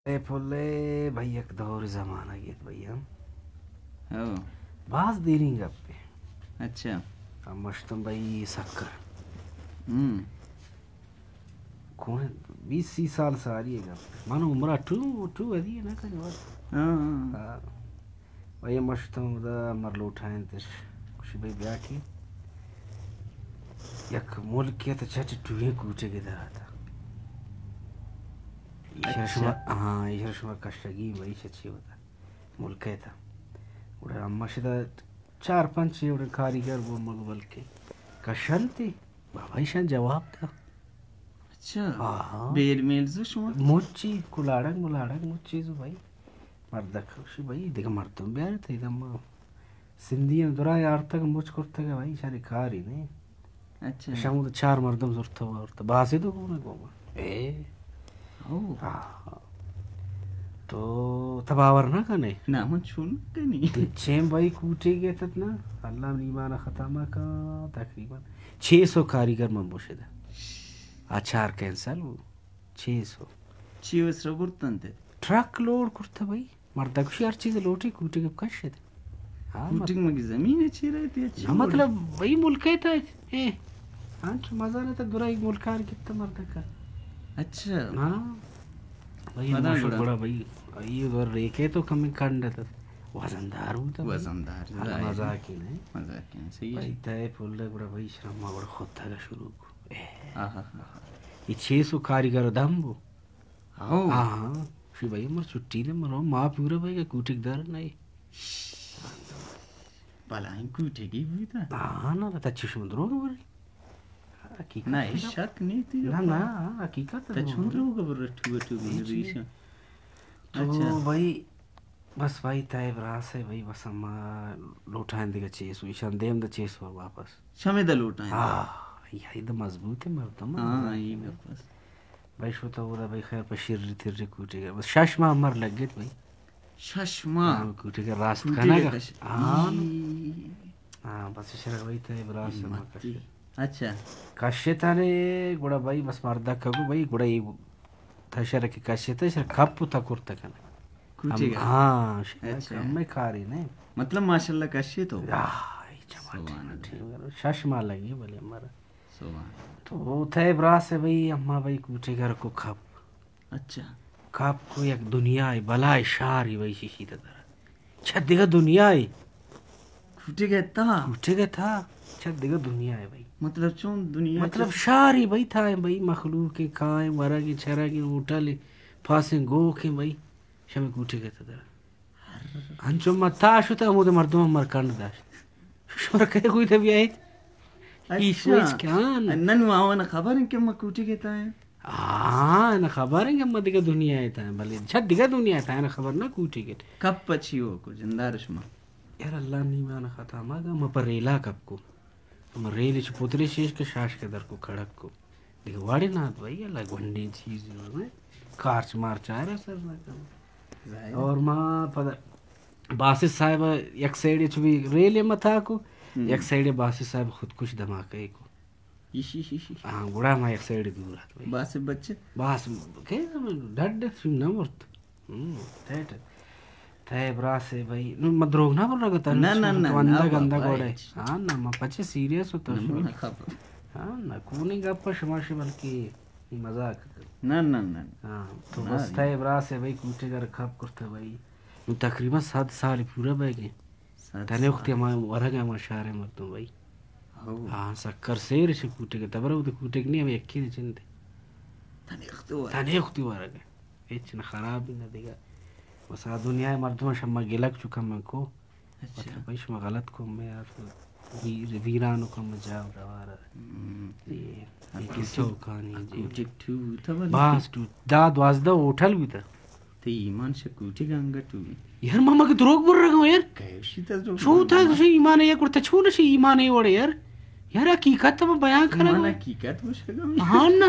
اے پلے بھائی، یک دور زمانہ گیت بھائی ہم۔ ہو۔ باز دیریں گپے۔ اچھا۔ ہم مشتم بھائی سکر۔ ہم۔ کون بیس سی سال ساری ہے گپ۔ من عمرہ ٹو، ٹو ادی نہ کنی وقت۔ ہاں، ہاں۔ ہاں۔ و یہ مشتم دا مر لوٹائیں تش۔ کشی بھائی بیا کی۔ یک ملک ہے تو چٹ ٹوئیں کوٹے کے در آتا۔ ایشر اچھا۔ شما، ہاں، ایشر شما کشگی بھائی چچی ہوتا۔ ملک ہے تا۔ گڑا ہم شدا چار پنچ اے وڑیں کاریگر بو مگ بلکہ کشنتی۔ بابا ایشان جواب دا۔ اچھا۔ آہا۔ بیل میل زو شما؟ مچی، کلاڑگ ملاڑگ مچی زو بھائی۔ مردک خوشی بھائی، دیگہ مردم بیارے تئی دم سندھی ہم درائیں آرتگ مچ کرتگ بھائی، ایشانی کاری نہیں۔ اچھا۔ شمود چار مردم زرتہ ورتہ، بازی دو گونے گوما۔ اے۔ او۔ آہا۔ تو، تو باور نہ کنے؟ نہ، من چون کنی؟ چین بھائی کوٹے گیتت نا، اللہ نیمان ختم کا، تقریباً چھ سو کاریگر من بوشدہ۔ آ چار کینسل بو۔ چھ سو۔ چی وسرا برتنت؟ ٹرک لوڈ کرتہ بھائی۔ مردک شی ہر چیز لوٹی کوٹے گپ کشت۔ ہاں، کوٹنگ مگی زمین ہے چی رہتی اچھی نہ، مطلب وہی ملک ہے تا۔ اے، ہاں، چو مزہ نہ تا درا ایک ملکار کتا مردک۔ اچھا۔ ہاں۔ بھائی، پدا ماشاء گڑا۔ گڑا بھائی، یہ دور ریکے تو کم کنڈ تا۔ وزندار ہوتا بھائی۔ وزندار، ہاں، ظاہر ہے۔ مزاق ہی نہیں۔ مزاق ہی نہیں، صحیح ہے۔ بھائی، تے پھول گڑا بھائی، شرم گڑا خود تھا شروع کو۔ اے۔ آہا۔ یہ چھ سو کاریگر دم بو۔ ہاں۔ ہاں، ہاں۔ شی بھائی، مر چھٹی نے مرو، ما پورا بھائی کا کوٹک دار نہیں۔ بلائیں کوٹگی بوتا۔ ہاں، نہ، نہ، تا چشم دروگ بری۔ حقیقت نہ، ہے۔ شک نہیں تھی۔ نہ، نہ، حقیقت تا ہے۔ چون دروگ بر ٹو ٹو ہیچ بری نہیں۔ تو اچھا۔ بھائی، بس بھائی، تائب راس ہے بھائی، بس ہم لوٹائیں دیگا چیس، ایشان دیم دا چیس اور واپس۔ شمے دا لوٹائیں۔ ہاں، یہ دا مضبوط ہے مردم۔ ہاں، یہ واپس۔ بھائی شو تو اودا بھائی خیر پہ شری تری کوٹے گا۔ بس شش ماہ مر لگ گئے بھائی۔ شش ماہ؟ ہاں، کوٹے گا راست کوٹے کھانا گا گا۔ کش-، ہاں۔ ای۔ ہاں، بس شر بھائی تے برا سے ما ہمت کشے۔ اچھا۔ کشے تانے گڑا بھائی بس مردہ کگو بھائی گڑا یہ تھا شر کے کشے تے شر کپ تا کرتا کنا۔ کوٹے ہم-، گا۔ ہاں، شر اچھا۔ ہمیں کاری نہیں۔ مطلب ماشاءاللہ کشے تو؟ آہ، یہ چماٹے سبحان اللہ۔ ٹھیک ہے، شش ماہ لگی بھلے ہمارا۔ سبحان اللہ۔ تو تھے براس ہے بھائی، اما بھائی کوٹے گھر کو کھپ۔ اچھا۔ کھپ کو یک دنیا ہے، بلا ہے، شار ہے بھائی، شیشی تا درا۔ چھ دگہ دنیا ہے۔ کوٹے گئے تا؟ کوٹے گئے تا۔ چھ دگہ دنیا ہے بھائی۔ مطلب چون دنیا مطلب چ- شار ہے بھائی، تھا ہے بھائی، مخلوق ہے، کھائیں، ورگیں، چرگیں، ہوٹل ہے، پاسیں گوک ہے بھائی۔ شمی کوٹے گئے تا درا۔ انچو ما تا شتا ہمود مردم مر کنڈ داشت۔ شمر کئے گوی تہ بیائیت؟ اچھا۔ ایش ویش کان۔ نن آوان خبر ہیں کہ ما کوٹی گتا ہیں؟ ہاں، نہ خبر ہیں کہ ما دگہ دنیا ہے تا ہیں، بلے چھ دگہ دنیا ہے تا ہیں، نہ خبر نہ کوٹی گت۔ کپ پچی ہو کو جندار شما؟ یار اللہ نیمان خطا ما گا، ما پر ریلا کپ کو۔ ما ریل چ پترے شیش کے شاش کے در کو کھڑک کو۔ دیگہ وڑے نہ ات بھائی، اللہ گونڈیں چیز ہے، کارچ مارچ آ رہا سر نہ کم۔ ظاہر ہے۔ اور ما پدا باسط صاحب یک سائیڈ چ بھی ریل متا کو، ہم۔ یک سائیڈ باسط صاحب خودکش دھماکہ کو۔ ایشی، ایشی، ایشی۔ ہاں، گڑا ما یک سائیڈ دور ات بھائی۔ باسط بچے؟ باس، کہ ڈڈ نہ مرت۔ ہم، تیٹ۔ تئے براس ہے بھائی۔ نو من دروگ نہ بول رہا تھا۔ نہ، نہ، نہ، تو اندہ نہ، گندہ بابا، گوڑے۔ ہاں، نہ، ما پچے سیریس ہوتا نہ، شو۔ نہ، خبر۔ ہاں، نہ، کونی گپ شما شی بلکہ یہ مذاق۔ نہ، نہ، نہ۔ ہاں، تو نہ، بس یہ تئے براس ہے بھائی، کوٹے گھر کھپ کرتا بھائی۔ نو تقریباً صد سال پورا بہ گئے۔ صد تنے سال۔ وقتی ہما ورگ ہما شہر مردم بھائی۔ ہو۔ ہاں، سکر سیر سے کوٹے گھر، تبر وہ کوٹے نہیں، ہمیں یکی نے چنتے۔ تنے وقتی ورگ۔ تنے وقتی ورگ۔ ہچ نہ خراب نہ دیگا۔ بس آ دنیا مردم شما گلک چکا من کو۔ اچھا۔ مطلب بھائی شما غلط کو میں یار ویر-، ویران کو میں جاو دوارا۔ ہم۔ جی۔ آ یہ کوٹک، قصہ کہانی آ جی۔ کوٹک ٹو بوتا بلے۔ باس ٹو، دا دوازدہ ہوٹل بوتا۔ تے ایمان شہ کوٹک انگا ٹو۔ یار ما مگہ دروگ بر رگا یار۔ کہوشی تا دروگ۔ چو تا شہ ایمان ہے کرتا چو نہ شہ ایمان ہے وڑے یار۔ یار حقیقت تو بیان کرا۔ من حقیقت گوش کگا۔ ہاں نا۔